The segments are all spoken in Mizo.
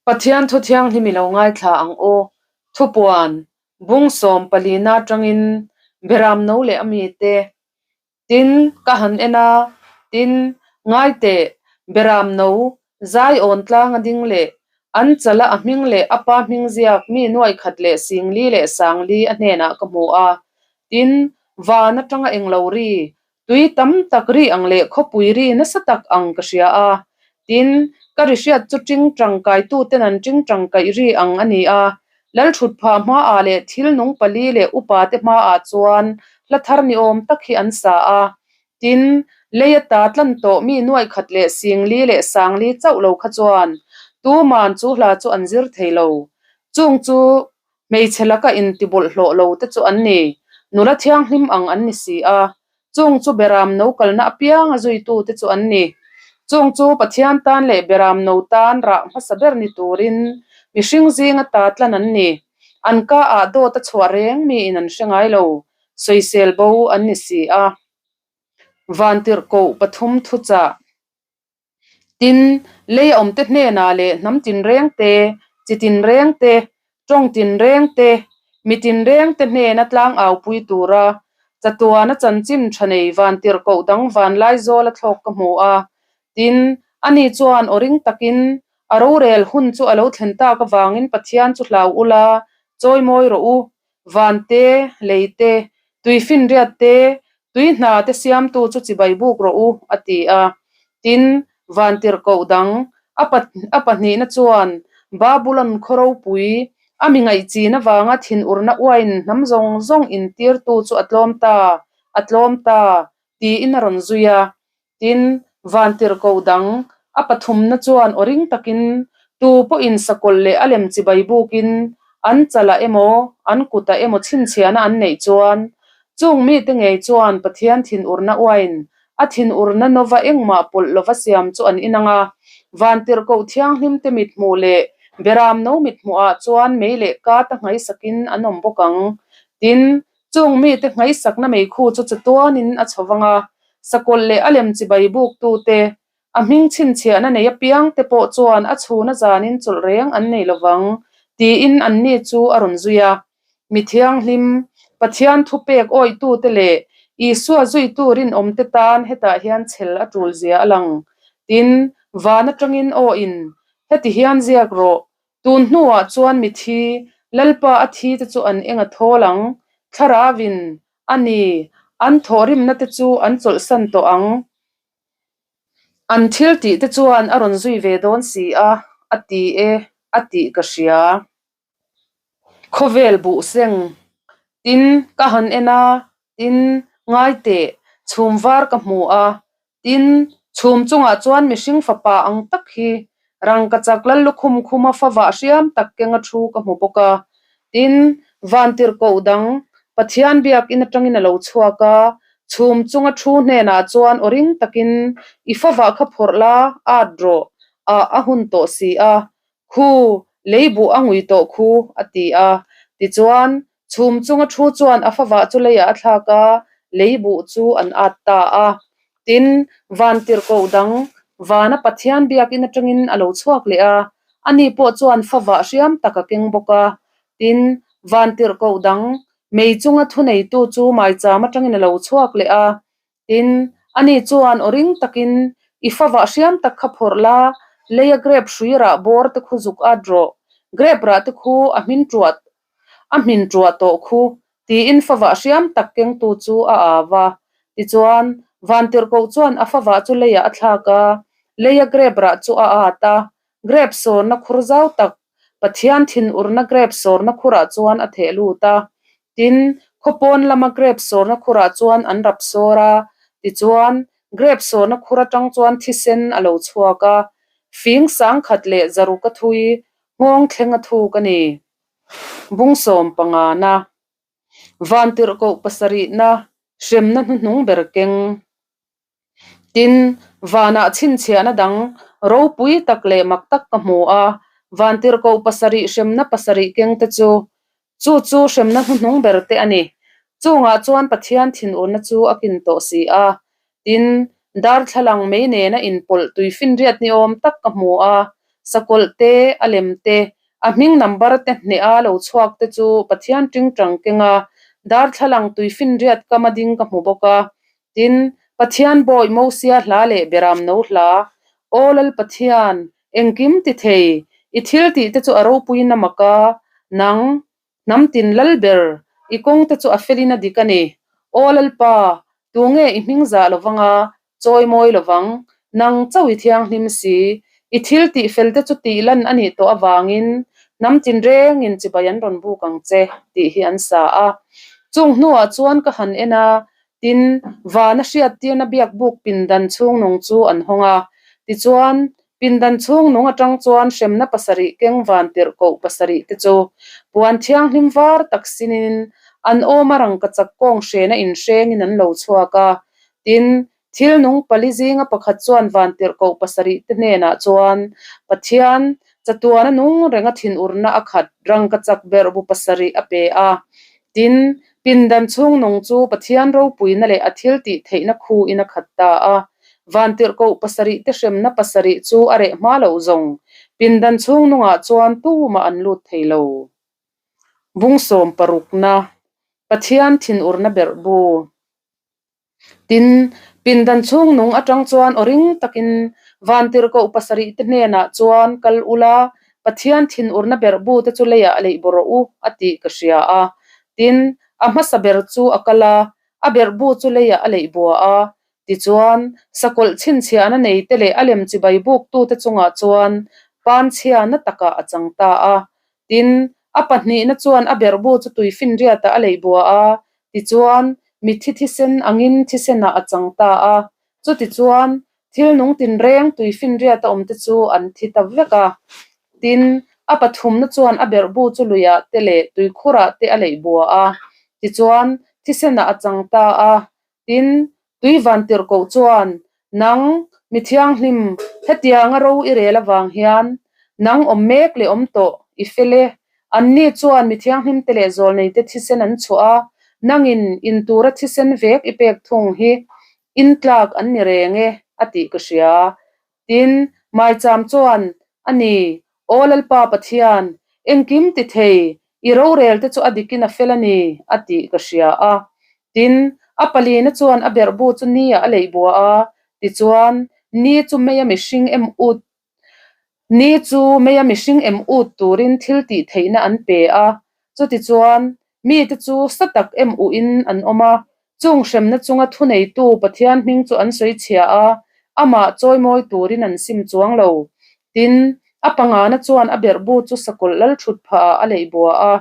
Pathian thu thianghlim i lo ngaithla ang u. Thupuan, bung sawm palina atangin Beram no leh a mite Tin, ka han en a, tin, ngai teh, Beram no, zai awn tlang a ding leh, an chala a hming leh a pa hming ziak mi nuai khat leh singli leh sangli a hnenah ka hmu a. Tin, van atanga englo ri, tui tam tak ri ang leh khawpui ri nasa tak ang ka hria a. Tin, ka ri hriat chu ting tangkaituten an ting tangkaih ri ang a ni a, Lalthutphah hmaah leh thil nung pali leh upate hmaah chuan hla thar ni awm tak hi an sa a. Tin, lei ata tlan tawh mi nuaih khat leh singli leh sangli chauh lo kha chuan tuman chu hla chu an zir thei lo. Chung chu hmeichhe laka intibawlhhlawh lo te chu an ni, nula thianghlim ang an ni si a. Chung chu Beram no kalna apianga zuitute chu an ni. Chung chu Pathian tan leh Beram no tan rah hmasa ber ni turin mihring zinga ta tlan an ni. An ka ah dawt a chhuah reng miin an hre ngai lo, sawisel bo an ni si a. Vantirhkoh pathum thuchah. Tin, lei a awmte hnenah leh hnam tinreng te, chi tinreng te, tawng tinreng te, mi tinreng te hnena tlang aupui tura chatuana chanchin tha nei vantirhkoh dang vanlai zawl a thlawk ka hmu a. Tin, ani chuan aw ring takin a rorel hun chu a lo thlen tak avangin Pathian chu hlau ula, chawimawi rawh u, Van te, lei te, tui finriat te, tui hna te siamtu chu chibai buk rawh u, a ti a. Tin, van tirhkoh dang, a a pahnihna chuan Babulon khaw ropui, a mi ngaihchin avanga thinurna uain hnam zawng zawng intirtu chu a tlawm ta, a tlawm ta, tiin a rawn zui a. Tin, vantirhkoh dang, a pathumna chuan aw ring takin, Tu pawhin sakawlh leh a lem chibai bukin an chalah emaw, an kutah emaw chhinchhiahna an neih chuan, chung mite ngei chuan Pathian thinurna uain a thinurna nova engmah pawlh lova siam chu an inang a. Vantirhkoh thianghlimte mithmuh leh Beramno mithmuhah chuan mei leh kata nghaisakin an awm bawk ang. Tin, Chung mite nghaisakna meikhu chu chatuanin a chho vang a, sakawlh leh a lem chibai buktute, a hming chhinchhiahna nei apiangte pawh chuan a chhuna zanin chawlh reng an nei lovang, tiin anni chu a rawn zui a. Mi thianghlim, Pathian thupek awihtute leh Isua zuitu rinawmte tan hetah hian chhel a tul zia a lang. Tin, van atangin aw in, heti hian ziak rawh, Tun hnuah chuan mithi, Lalpa a thi te chu an eng a thawl ang, Thlarauin a ni, an thawhrimna te chu an chawlhsan tawh ang. An thil tih te chuan a rawn zui ve dawn si a, a ti e, a tih ka hria. Khawvel buh seng tin ka han en a, tin ngai teh, chhum var ka hmu a, Tin, chhum chungah chuan mihring fapa ang tak hi rangkachak lal lukhum khuma favah hriam tak kenga thu ka hmu bawk a. Tin, vantirhkoh dang Pathian biakin atangin a lo chhuak a, chhum chunga thu hnenah chuan aw ring takin, I favah kha phawrh la, at rawh, ah a hun tawh si a, khu, lei buh a ngui tawh khu, a ti a. Tichuan, Chhum chunga thu chuan a favah chu leiah a thlak a, lei buh chu an at ta a. Tin, vantirhkoh dang vana Pathian biakin atangin a lo chhuak leh a, ani pawh chuan favah hriam tak a keng bawk a. Tin, vantirhkoh dang mei chunga thuneitu chu maicham atangin a lo chhuak leh a. Tin, ani chuan aw ring takin, I favah hriam tak kha phawrh la, leia grep hrui rah bawr te khu zuk at rawh, grep rah te khu a hmin tuah A hmin tuah tawh khu, tiin favah hriam tak kengtu chu a au a. Tichuan, Vantirhkoh chuan a favah chu leiah a thlak a, leia grep rah chu a at a, grep sawrna khur zau tak, Pathian thinurna grep sawrna khurah chuan a theh lut a. Tin, khawpawn lama grep sawrna khurah chuan an rap sawr a. Tichuan, grep sawrna khur atang chuan thisen a lo chhuak a, fing sangkhat leh zaruk a thui, Nghawng thleng a thuk a ni. Bung sawm pangana, Vantirhkoh pasarihna, hremna hnuhnung ber keng. Tin, vanah chhinchhiahna dang ropui tak leh mak tak ka hmu a, Vantirhkoh pasarih hremna pasarih keng te chu, chu chu hremna hnuhnung ber te a ni. Chungah chuan Pathian thinurna chu a kin tawh si a. Tin, darthlalang mei nena inpawlh tuifinriat ni awm tak ka hmu a. Sakawlh te, a lem te, a hming number te hneha lo chhuak te chu Pathian tingtang kenga darthlalang tuifinriat kama ding ka hmu bawk a. Tin, Pathian bawi Mosia hla leh Beram no hla, Aw Lal Pathian, engkim ti thei, i thil tih te chu a ropuiin a mak a, nang, hnam tin lal ber, i kawng te chu a felin a dik a ni. Aw Lalpa, tunge i hming zah lovang a, chawi mawi lovang, nang chauh i thianghlim si, i thil tih fel te chu tih lan a nih tawh avangin hnam tin rengin chibai an rawn buk ang che, tih hi an sa a. Chung hnuah chuan ka han en a, Tin, vana hriattirna biakbuk pindan chhungnung chu an hawng a. Tichuan, pindan chhungnung atang chuan hremna pasarih keng van tirhkoh pasarih te chu puan thianghlim var tak sinin an awm a rangkachak kawng hrena inhrengin an lo chhuak a. Tin, thil nung pali zinga pakhat chuan van tirhkoh pasarih te hnenah chuan Pathian chatuana nung renga thinurna a khat rangkachak berhbu pasarih a pe a. Tin, pindan chhung nung chu Pathian ropuina leh a thil tih theihna khuin a khat ta a. Vantirhkoh pasarih te hremna pasarih chu a reh hma loh zawng, pindan chhung nungah chuan tumah an lut thei lo. Bungsawm parukna, Pathian thinurna berh bu. Tin, pindan chhung nung atang chuan aw ring takin Vantirhkoh pasarih te hnenah chuan kal ula, Pathian thinurna berh bu te chu leiah leih bawh rawh u, a tih ka hria a. Tin, a hmasa ber chu a kal a, a berh bu chu leiah a leih bua a. Tichuan, sakawlh chhinchhiahna nei te leh a lem chibai buktute chungah chuan panchhia na takah a chang ta a. Tin, a pahnihna chuan a berh bu chu tuifinriatah a leih bua a, Tichuan, mitthi thisen angin thisenah a chang ta a. Chutichuan, thil nung tinreng tuifinriat a awmte chu an thi ta vek a. Tin, a pathumna chuan a berhbu chu luiah te leh tuikhurah te a leih bua a. Tichuan, thisenah a chang ta a. Tin, tui vantirhkoh chuan, Nang, mi thianghlim, hetianga ro i rel avang hian, nang awm mek leh awm tawh, i fel e. Anni chuan mi thianghlimte leh zawlneite thisen an chhuah a, nangin in tura thisen vek i pek thung hi in tlak an ni reng e, a tih ka hria. Tin, Maicham chuan, A ni, Aw Lalpa Pathian, engkim ti thei, i rorel te chu a dikin a fel a ni, a tih ka hria a. Tin, a palina chuan a berhbu chu ni-ah a leih bua a, tichuan, ni chu meia mihring em ut, ni chu meia mihring em ut turin thil tih theihna an pe a. Chutichuan, mite chu sa tak em uhin an awm a, Chung hremna chunga thuneitu Pathian hming chu an sawi chhia a, amah chawimawi turin an sim chuang lo. Tin, a pangana chuan a berhbu chu sakawlh lal thut phahah a leih bua a,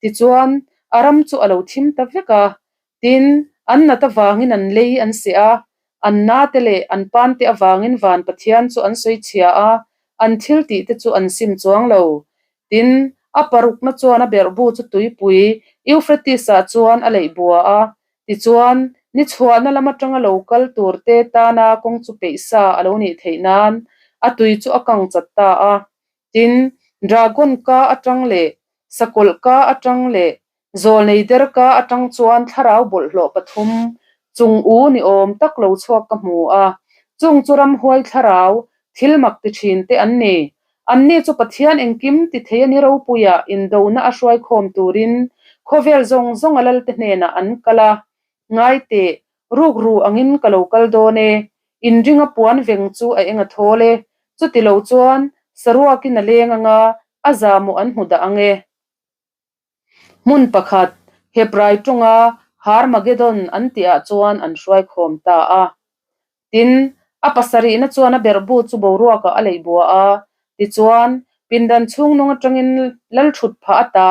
tichuan, a ram chu a lo thim ta vek a. Tin, an nat avangin an lei an seh a, an nate leh an pante avangin van Pathian chu an sawi chhia a, an thiltihte chu an sim chuang lo. Tin, a parukna chuan a berhbu chu tuipui Euphrates-ah chuan a leih bua a, tichuan, ni chhuahna lam atanga lo kal turte tana kawng chu peih sa a lo nih theih nan a tui chu a kang chat ta a. Tin, dragon ka atang leh sakawlh ka atang leh Zawlnei derka atang chuan thlarau bawlhhlawh pathum chung u ni awm tak lo chhuak ka hmu a, chung chu ramhuai thlarau thil mak ti thin te an ni. Anni chu Pathian engkim ti thei a ni ropuia indona a hruaikhawm turin khawvel zawng zawng a lalte hnenah an kal a, Ngai teh, rukru angin ka lo kal dawn e, inringa puan veng chu a eng a thawl e, chuti lo chuan saruakin a leng anga a zahmawh an hmu dah ang e. Hmun pakhat, Hebrai tawnga Harmagedon an tihah chuan an hruaikhawm ta a. Tin, a pasarihna chuan a berhbu chu boruakah a leih bua a, tichuan, pindan chhung nung atangin lalthut phah a ta,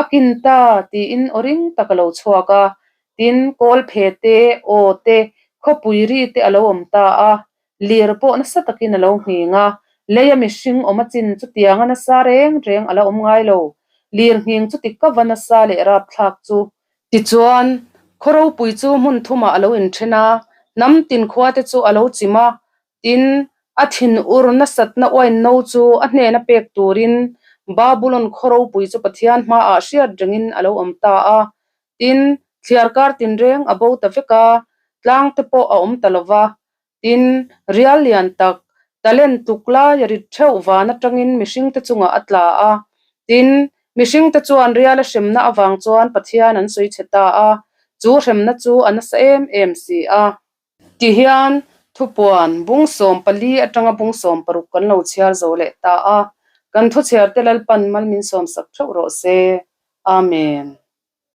a kin ta tiin aw ring tak a lo chhuak a. Tin, kawl phe te, aw te, khawpui ri te a lo awm ta a. Lir pawh nasa takin a lo nghing a, leia mihring awm a chin chutianga nasa reng reng a la awm ngai lo. Lir nghing chu ti kava nasa leh rapthlak chu. Tichuan, khaw ropui chu hmun thumah a lo inthen a, hnam tin khuate chu a lo chim a, tin, a thinur nasatna uain no chu a hnena pek turin Babulon khaw ropui chu Pathian hmaah hriat rengin a lo awm ta a. Tin, thliarkar tinreng a bo ta vek a, tlangte pawh a awm ta lo va, Tin, rial lian tak, Talent tluk laia rit theuh van atangin mihringte chungah a tla a. Tin, mihringte chuan riala hremna avang chuan Pathian an sawi chhe ta a, chu hremna chu a nasa em em si a. Tihian, thupuan bung 14 atanga bung 16 kan lo chhiar zo leh ta a, kan thuchhiarte Lalpan mal min sawmsak theuh rawh se. Amen.